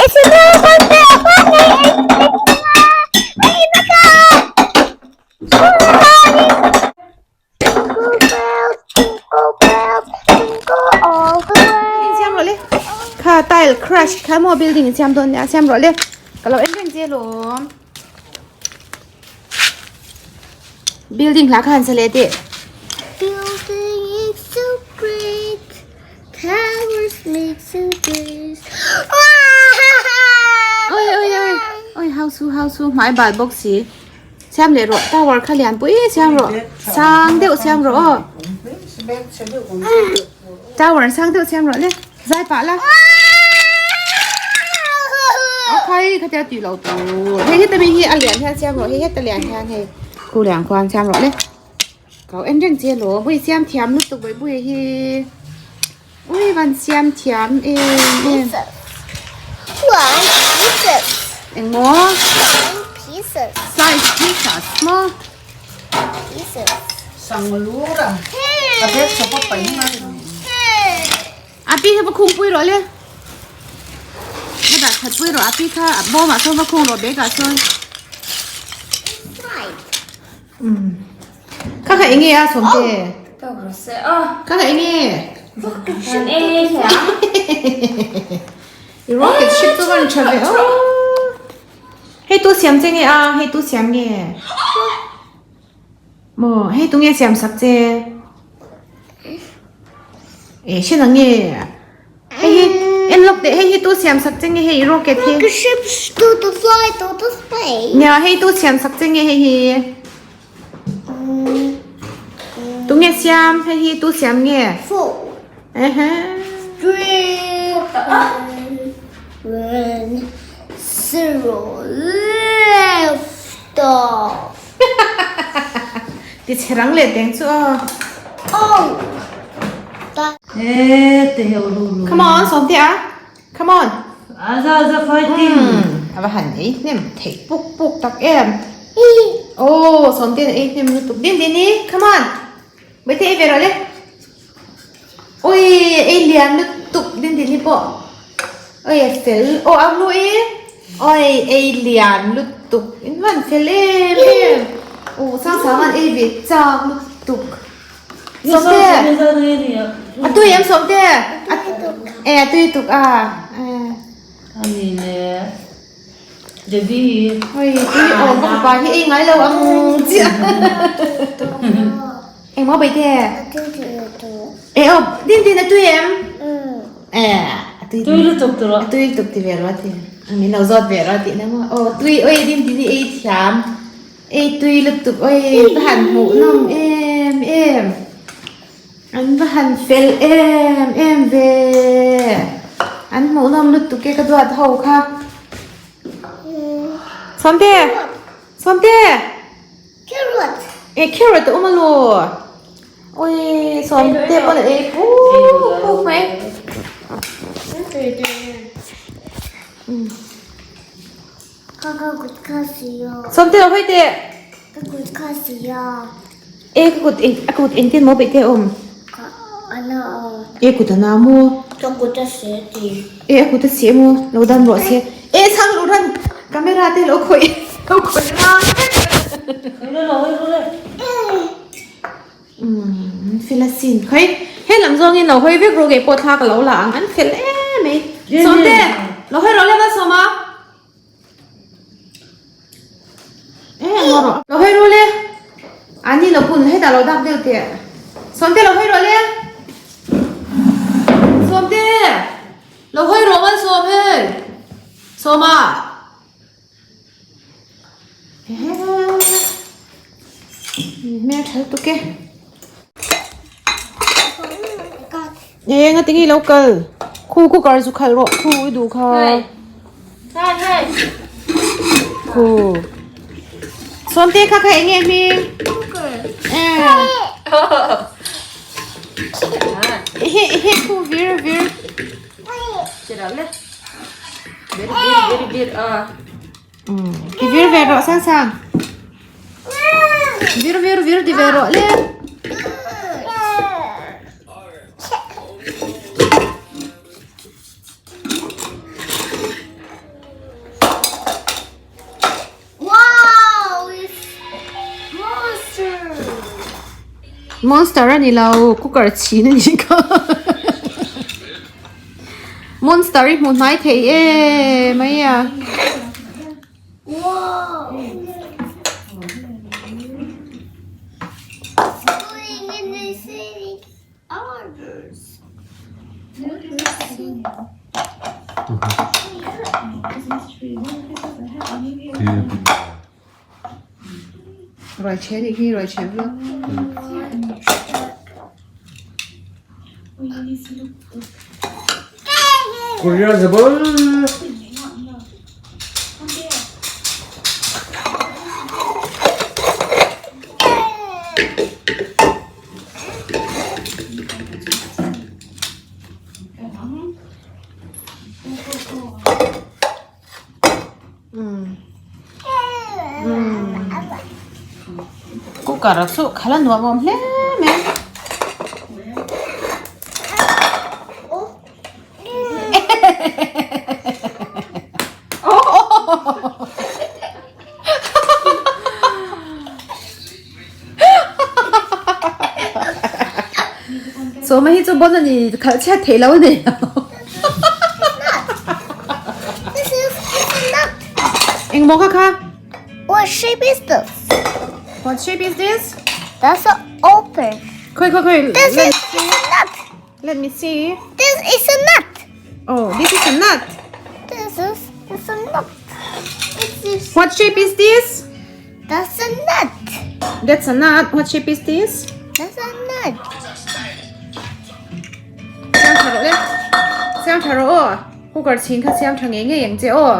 Siam rawh le kha tile crush kha maw building in siam dawn nia siam rawh le ka lo en reng che lawm building hla kha han sa leh teh. Building is so great towers make so great Oi oi oi oi hau su hau su hmai bal bawk si. Siam leh rawh tower kha lian pui siam rawh sang deuh siam rawh aw tower sang deuh siam rawh le zai pah la a khai khatia tih loh tur hei heta mi hi a lian hian siam rawh hei heta lian hian hei khu lian khuan siam rawh le ka en reng che lo bui siam thiam lutuk bui bui hi ui van siam thiam em em engmaw slice pieces maw a pi kha va khung pui rawh le va dah that pui rawh a pi kha a bawm ah sawn va khung rawh bag ah sawn Kha kha enge a sawmte? Kha kha enge? I rocket ship chu van tha ve aw. Hei tu siam che nge a? Hei tu siam nge? Maw hei tu nge siam sak che? E hre na nge? Hei hi en lawk teh hei hi tu siam sak che nge hei rocket hi? Rocket ships to the fly to the space. Nia hei tu siam sak che nge hei hi? Tu nge siam hei hi tu siam nge? Four. Ehe. Three. One. Zero. Lift off. Ti che rang leh teng chu aw. Oh. Come on Sawmte a. Come on. Aza aza fighting. A va han ei hnem theih puk puk tak em. Oh Sawmte an ei hnem lutuk din din i. Come on. Bawihtei ei ve rawh le. Ui ei lian lutuk din din hi pawh. Ui a fel. Aw a hmu i. Oi ei lian lutuk in van fel em em. Aw sang sang an ei ve chak lutuk. Sawmte. A tui em Sawmte? E a tui tuk a. Ani le. Daddy. Oi tui awm ka fapa hi ei ngai lo ang chiah. Engmaw Bawihtê? E aw, din din a tui em? E, a tui. Tui lutuk tur A tui lutuk ti ve rawh a ti. Min lo zawt ve rawh a tih na maw. Aw tui oi din din hi ei thiam. Ei tui lutuk oi va han hmuh nawm em em. An va han fel em em ve. An hmuh nawm lutuk e ka duat ho kha. Sawmte! Sawmte! Carrot. E carrot a awm alaw. Ui sawm te pawn a ei puk puk mai. Ka ka kut kha si a. Sawm te lo hawi teh. Ka kut kha si a. E ka kut a kut engtin maw peih te a awm. Ka ana a. E kut ana maw. Ka kut a si a ti. E a kut a si maw lo dam rawh se. E chhang luh ran camera te lo khawih lo khawih rang vek. Umm fel asin khawi he lam zawngin lo hawi vek rawh ngei pawh thla ka lo la ang an fel em mai. Sawmte lo hawi rawh le va sawm a. E ngaw rawh lo hawi rawh le ani lo hun hetah lo dak deuh teh Sawmte lo hawi rawh le Sawmte lo hawi rawh man sawm hei Sawma hmel tha lutuk e e nga tinge ilo kal khu cooker chu khalh rawh khu i duh kha khu sawmte kha kha eng nge hming ehe ehe khu vir vir Ti vir ve rawh sang sang. Vir vir vir ti ve rawh le. Monster a ni lo cooker chhin a nih kha Monster i hmu hnai thei em mai a. Ruai chhe nih hi ruai chhe viau. Korea zabal. Cooker chu khalh a nuam awm hle mai Sawma hi chu bon a ni khalh chhiat theih lo a ni. This is it's a nut. Engmaw kha kha? What shape is this? What shape is this? That's an open. Khoi khoi khoi. This is a nut. Let me see. This is a nut. Oh, this is a nut. This is it's a nut. This is What shape is this? That's a nut. That's a nut. What shape is this? That's a nut. Siam tha rawh le. Siam tha rawh aw. Cooker chhin kha siam tha ngei ngei ang che aw.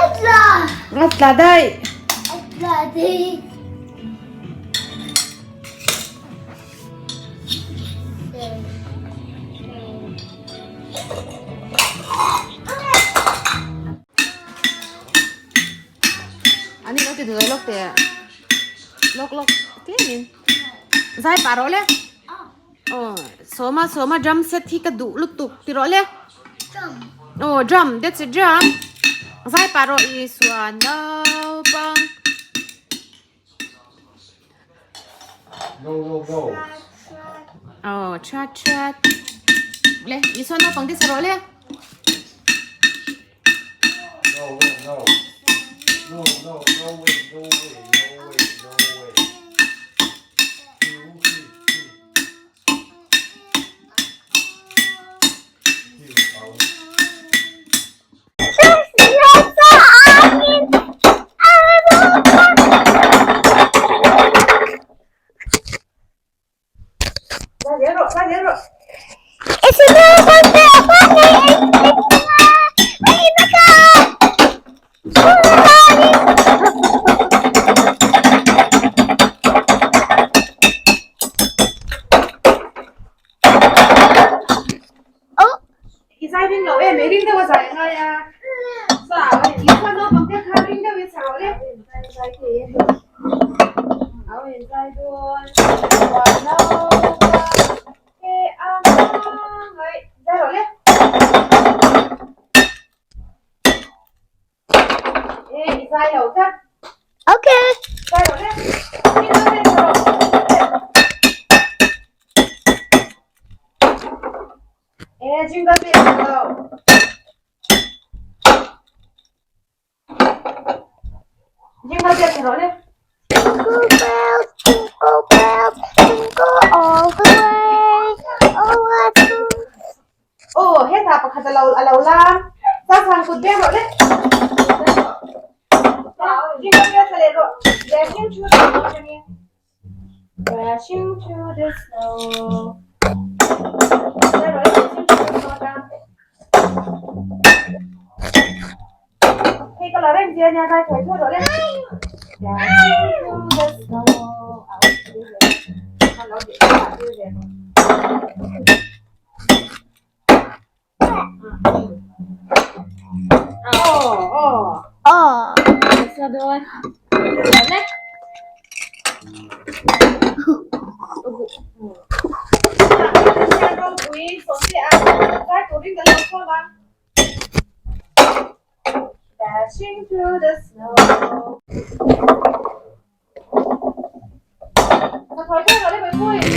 A tla. A tla daih. A tla daih. Ani lo ti duai lawk teh lawk lawk tlemin zai pah rawh le aw sawma sawma drum set hi ka duh lutuk ti rawh le aw drum that's a drum zai pah rawh Isua naupang. Go go go. Aw chat chat le Isua naupang te sa rawh le. No no no. No no no way no way no way no way. Two three three. Two out. I zai ring lo em, i ring deuh a zai ngai a. Sa, i chuan naupang te kha ring deuh in sa rawh le. Zai thei e. Au in zai dawn. Chuan naupang te a hmangaih. Zai rawh le. E, i zai lo tlat. Okay. Zai rawh le. Ring deuh in sa rawh. E, jingle bell lo. Jingle bell rawh le. Jingle bells, jingle bells, jingle all the way. Oh, what fun. Oh, hetah pakhat a lo a lo la. Sa chhan kut beng rawh le. Jingle bell thla leh rawh. Dashing through the snow atangin. Dashing through the snow. Hei ka la reng che ania zai thuai thuai rawh le. Dashing through the snow. Oh, oh. Oh. Dashing through the snow. Khawi khawi rawh le Bawihpui.